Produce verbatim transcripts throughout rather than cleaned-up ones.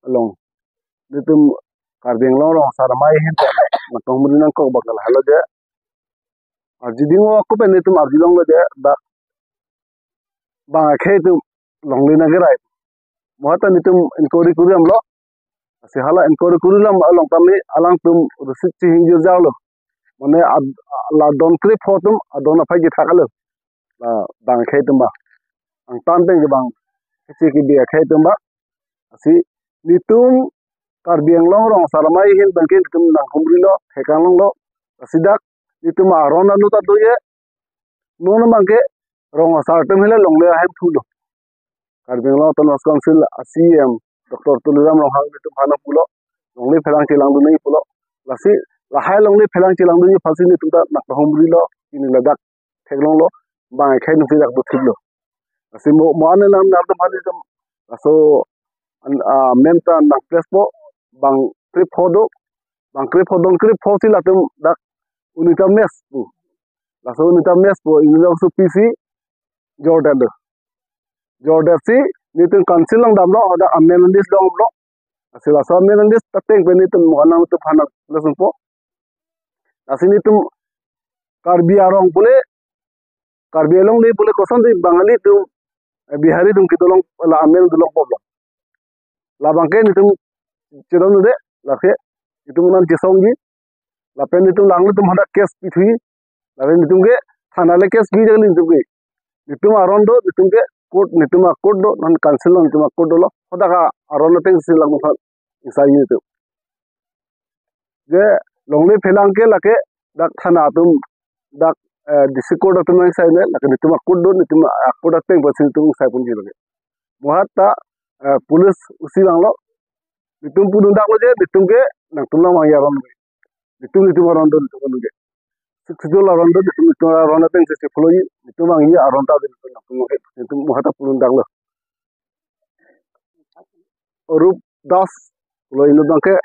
along, nelitum Karbi Anglong rong asar amei ahin pen nangkehumri nangkok abang ke lahelo je, arjuding ako pen nelitum arjulonglo je, dak bang akhei atum longle nangkerai. Mo hatta nelitum inquiry kurilamlo. Lasi hala inquiry kurilam along tame alangtum rusit chihing jirjalo. Mane ad-, la don krepho atum adon aphai kethak alo. La bang akhei atum abang. Angtan pen ke bang kisi kebi akhei atum abang. Lasi nelitum Karbi Anglong rong asar amei ahin pen ke nelitum nangkehumrilo, theklonglo. Lasi dak nelitum aron anut ta do ye. Non abang ke rong asar atum hile longle ahemphu lo. Karbi Anglong Autonomous Council a-C E M Doctor Tuliram Ronghang nelitum aphan pulo, longle phelang chelangdun nangji pulo. Lasi lahai longle phelang chelangdunji aphansi nelitum ta nangkehumrilo, pini ladak theklonglo, bang akhei atum si dak dothiplo. Lasi mo, mo ane nang nangtum aphan nelitum laso an, ah, mem ta nangpresspo, bang krepho do, bang krepho don krepho si latum dak UNITA mess pu. Laso UNITA mess pu, UNITA sopi si jordet do. Jordet si nelitum council along damlo, hadak amendment list damlo. Lasi laso amendment list ta ateng pen nelitum mo anang tu phanak lesung po. Lasi nelitum Karbi arong pule, Karbi alongle pule kosonsi Bangali atum, eh, Bihari atum kedolong la amendment dolong po. Labang ke nelitum chedondunde, lake nelitum nang chesongji, lapen nelitum langlitum hadak case pithuji, lapen nelitum ke thana le case piji nelitum ke. Nelitum aron do, nelitum ke court, nelitum a-court do, non council along nelitum a-court dolo, hadak aron atengsi langmuthan ingsai nelitum. Je longle phelang ke lake dak thana atum, dak, eh, district court atum nangsaine, lake nelitum a-court do, nelitum a-court ateng pensi nelitum saipon ji lake. Mo hatta, eh, police usi vanglo, nelitum pudun daklo je, nelitum ke nangtum nangvangji aron. Nelitum, nelitum aron do, nelitum aron ke. Sixth Schedule aron do, nelitum, nelitum aron atengsi follow ji, nelitum vangji aron ta nelitum, nelitum, nelitum mo hatta pudun daklo. Rup Das, lo inut abang ke,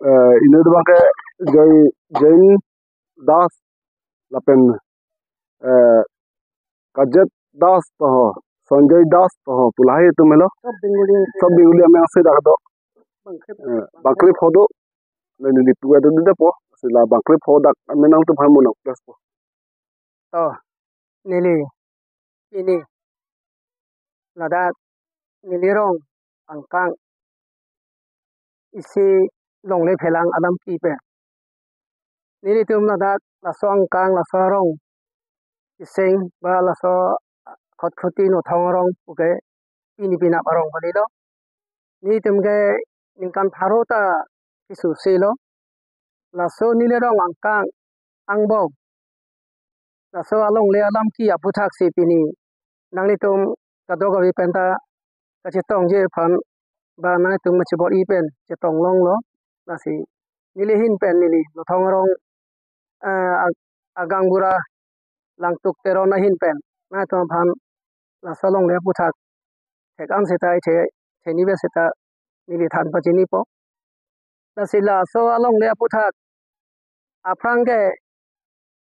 eh, inut abang ke Joy, Join Das, lapen, eh, Kajet Das toho, Sanjay Das toho, pu lahai atum helo. Sob Bengali. Sob Bengali ameng si dak do. Bang krep. Eh, bang krepho do. Neli tu ada dudap po. Lasi la bang krepho dak ameng nangtum aphan mo nangpresspo. To, neli, pini, ladak, neli rong angkang isi longle phelang alam kepi pen. Nelitum ladak laso angkang, laso arong, iseng ba laso Khatkhati Nothong arong puke pini penap arong kalilo. Nelitum ke ningkan pharo ta keso selo. Laso neli rong angkang angbong, laso alongle alam kepi aputhaksi pini nanglitum kadokave pen ta kachetongji aphan ba nanglitum kachebor-i pen chetonglonglo. Lasi neli ahin pen neli Nothong arong, eh, ag-, agaonbura Langtuk Teron ahin pen nanglitum aphan laso alongle aputhak thek-an seta, the, theni ave seta neli than pachinipo. Lasi laso alongle aputhak aphrang ke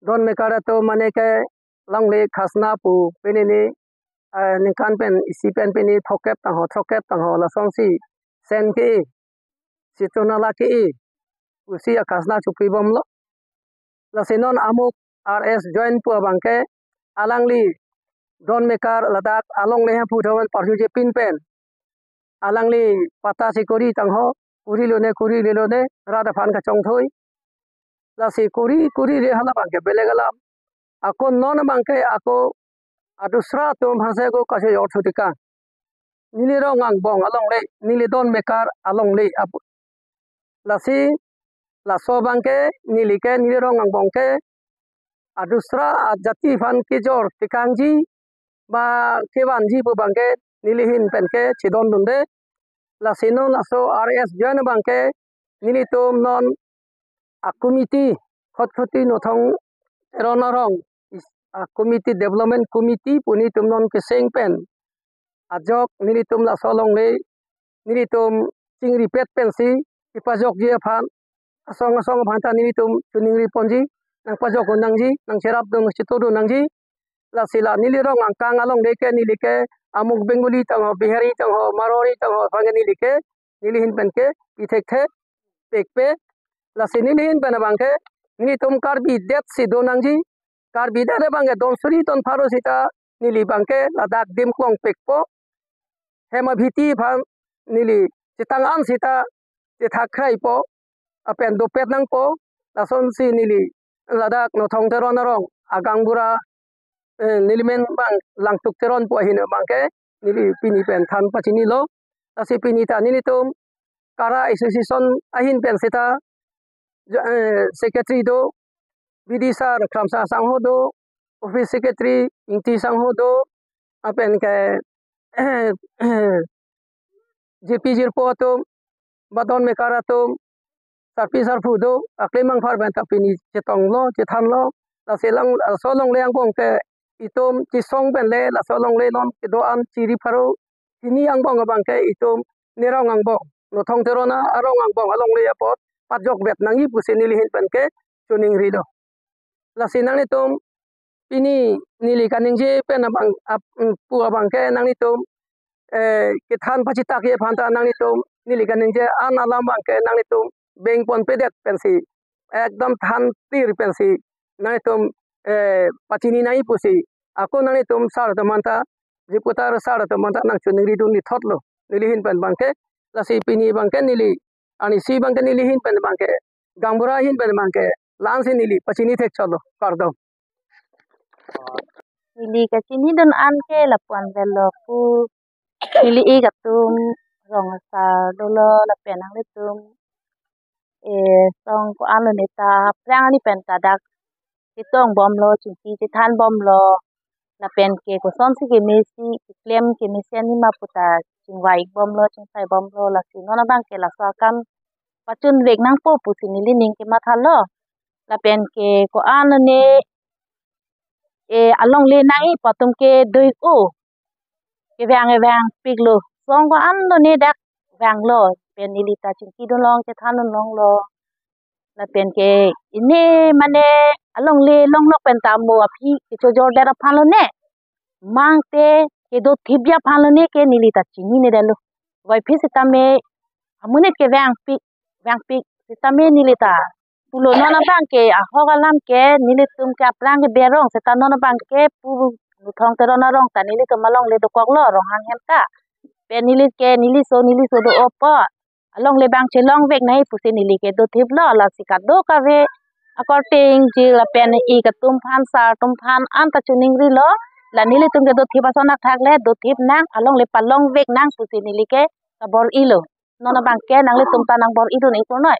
don mekar atum mane ke longle khasna pu pini ni, eh, ningkan pen isi pen pini throkkep tangho, throkkep tangho lasonsi seng ke-e, sitronala ke-e pusi akhasna chopibomlo. Lasi non amuk R S Join pu abang ke alangli don mekar ladak alongle hemphu thon parjuje pin pen alangli patta si kori tangho, kori lone, kori lelone, rat aphan kachongthoi. Lasi kori, kori le hala abang ke beleg alam. Ako non abang ke ako adusra atum aphansi ako kachejor thutikang. Neli rong angbong alongle, neli don mekar alongle apu. Lasi laso abang ke neli ke, neli rong angbong ke adusra ajati aphan kejor tikangji ba kevanji pu abang ke neli ahin pen ke chedondunde. Lasi non laso R S Join abang ke nelitum non a-committee, Khatkhati Nothong Teron arong is-, a-committee, development committee pu nelitum non keseng pen ajok nelitum laso alongle nelitum chingripet pensi kepajokji aphan asong asong aphan ta nelitum choningri ponji, nangpajokdun nangji, nangcherapdun, nangchetongdun nangji. Lasi la neli rong angkang alongle ke neli ke amuk Bengali tangho, Bihari tangho, Marwari tangho aphan ke neli ke neli ahin pen ke pi thekthe, pekpe. Lasi neli ahin pen abang ke nelitum Karbi det si do nangji. Karbi det abang ke don suri don pharo sita neli abang ke ladak dim klong pekpo. Hem abhiti aphan neli chetang an sita chethak khraipo, lapen dopet nangpo. Lasonsi neli ladak Nothong Teron arong agaonbura, eh, neli men abang Langtuk Teron pu ahin abang ke neli pini pen than pachinilo. Lasi pini ta nelitum KARA Association ahin pen sita, jo-, eh, secretary do, B D sir Kramsa Sangho do, office secretary Ingti Sangho do, lapen ke J P jirpo atum, badon mekar atum, sarpi sarpo do, aklem angphar pen ta pini chetonglo, chethanlo. Lasi lang, laso alongle angbong ke itum chesong pen le, laso alongle non kedo-an chiri pharo chini angbong abang ke itum nerong angbong, Nothong Teron arong angbong alongle apot pajokvet nangji pusi neli ahin pen ke choningrilo. Lasi nanglitum pini neli kaningje pen abang ap-, mm, pu abang ke nanglitum, eh, kethan pachitakji aphan ta nanglitum neli kaningje an alam abang ke nanglitum beng ponpedet pensi, ekdom than tir pensi nanglitum, eh, pachini nangji pusi ako nanglitum sar atum anta, reporter sar atum anta nangchoningri dun ni thotlo neli ahin pen abang ke. Lasi pini abang ke neli, ani si abang ke neli ahin pen abang ke, gaonbura ahin pen abang ke la-ansi neli pachini thekchotlo, kardom. Neli kachini dun an ke lapu-an avelo pu, neli ik atum rong asar dolo lapen nanglitum, eh, song ko-an lone ta aphrang ani pen ta dak chetong bomlo, chingki chethan bomlo, lapen ke kosonsi kemesi, keklem kemesen ni ma pu ta chingvai bomlo, chingsai bomlo. Lasi non abang ke laso akam pachunvek nangpo pusi neli ning kemathalo. Lapen ke ko-an lone, eh, alongle nangji pu atum ke do-ik o, kevang kevangpiklo. Song ko-an lone dak vanglo, pen neli ta chingki dun long, chethan dun longlo. Lapen ke ine mane alongle longlok pen ta mo aphi kechojordet aphan lone, mangte kedothipji aphan lone ke neli ta chininedetlo. Wai phi sitame amonit ke vangpik, vangpik sitame neli ta pulo. Non abang ke ahok alam ke nelitum ke aphrang ke Berong seta non abang ke pu Nothong Teron arong ta nelitum alongle dokoklo, Ronghang hem ta. Pen neli ke neli so, neli so do-o apot alongle abang chelongvek nangji pusi neli ke dothiplo. Lasi kadokave akorte ingjir lapen ik atum aphan, sar atum aphan anta choningrilo. La nelitum ke dothip ason athak le dothip nang, alongle palongvek nang pusi neli ke kabor-ilo. Non abang ke nanglitum ta nangbor-i dun-ik purnoi.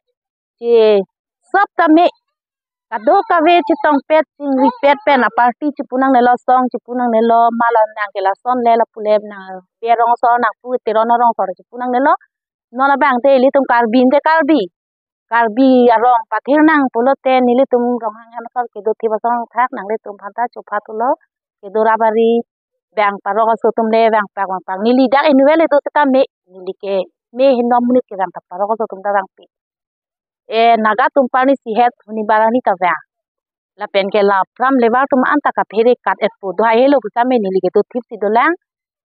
Che sop tame kadokave chetongpet chingripet pen aparty chepu nangnelo, song chepu nangnelo, ma la nang ke lason le lapu le nang Berong asor nangpu, Teron arong asor chepu nangnelo. Non abang te ilitum Karbi te Karbi, Karbi arong pathir nang pulote nelitum Ronghang hem asor kedothip ason athak nanglitum aphan ta chopha thulo. Kedo rabari, vang parok aso atum le vangpak vangpak. Neli dak inutvet le do sitame neli ke me hinom monit kevang ta parok aso atum ta vangpik. Eh, Naga atum parni sihet huni barani ta vang. Lapen ke la pram levar atum anta kaphere kat-etpo, do hai helo pu sitame neli ke dothipsi dolang.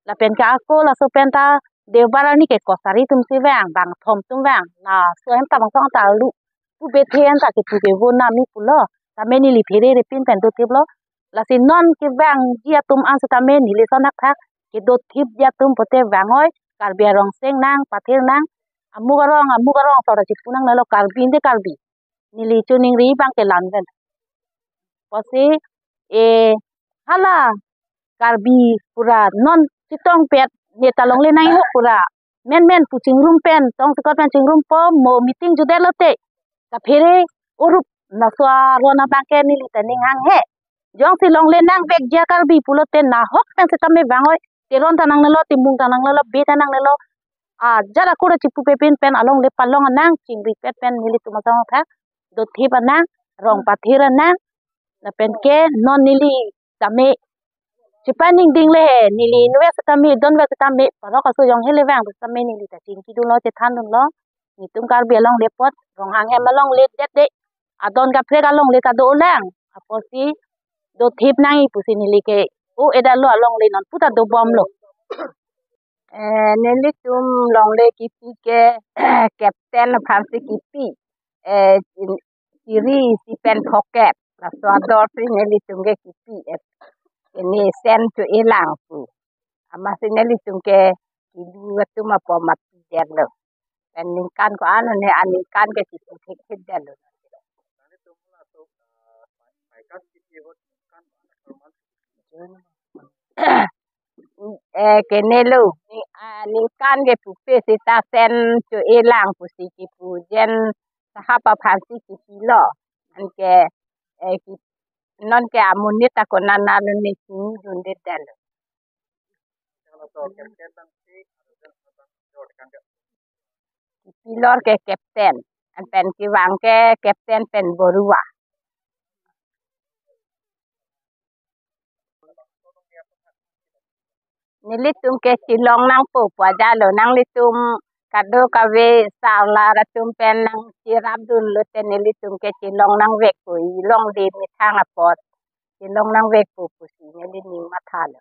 Lapen ke ako laso pen ta Deobar arni ke kosari atumsi vang, bangthom atum vang. Laso hem ta bangso anta alu pu bethe anta kepu kevo nami pulo. Tame neli pherere pin pen dothiplo. Lasi non kevangji atum an sitame neli ason athak kedothipji atum pote vang oi, Karbi arong seng nang, pathir nang, amuk arong, amuk arong asor chepu nangnelo, Karbi te Karbi. Neli choningri abang ke la-an pen. Pusi, eh, hala Karbi pura non chetongpet, neta longle nangji ho pura. Menmen pu chingrum pen, tong chikot pen chingrumpo, mo meeting judetlo te kaphere urup, laso aron abang ke neli ta ning hanghe. Jongsi longle nangvekji a-Karbi pulote nahok pen sitame vang oi. Teron ta nangnelo, Timung ta nangnelo, Bey ta nangnelo. Ajat akur achepu pepin pen alongle palong anang, chingripet pen nelitum ason athak dothip anang, rong pathir anang. Lapen ke non neli tame chepaningding le he, neli inutvet sitame, donvet sitame, parok aso jong hele vang sitame neli ta chingki dunlo, chethan dunlo. Nelitum Karbi alongle apot, Ronghang hem alongle det de, adon kaprek alongle ta dolang. Apotsi dothip nangji pusi neli ke o-edetlo, alongle nonpu ta dobomlo. Eh, nelitum longle kipi ke captain aphansi kipi. Eh, in-, siri isi pen phokep. Laso ador si nelitum ke kipi. Eh, ini sen cho-e lang pu. Amatsi nelitum ke kilu atum apor ma pidetlo. Pen ningkan ko-an ne aningkan ke kipu thekthedetlo. Eh, kenelo, ni, ah, ningkan ke pupe seta sen cho-e lang pusi kipu jen sahap aphansi kipilo. Anke, eh, ki-, non ke amonit ako nana lo ne chini dundedetlo. Kipilor ke captain, anpen kevang ke captain pen Borua. Nelitum ke chelong nangpo pu ajalo, nanglitum kadokave sarlar atum pen nangcherapdunlo te nelitum ke chelong nangvekpo, ilongle methang apot chelong nangvekpo pusi neli ning mathalo.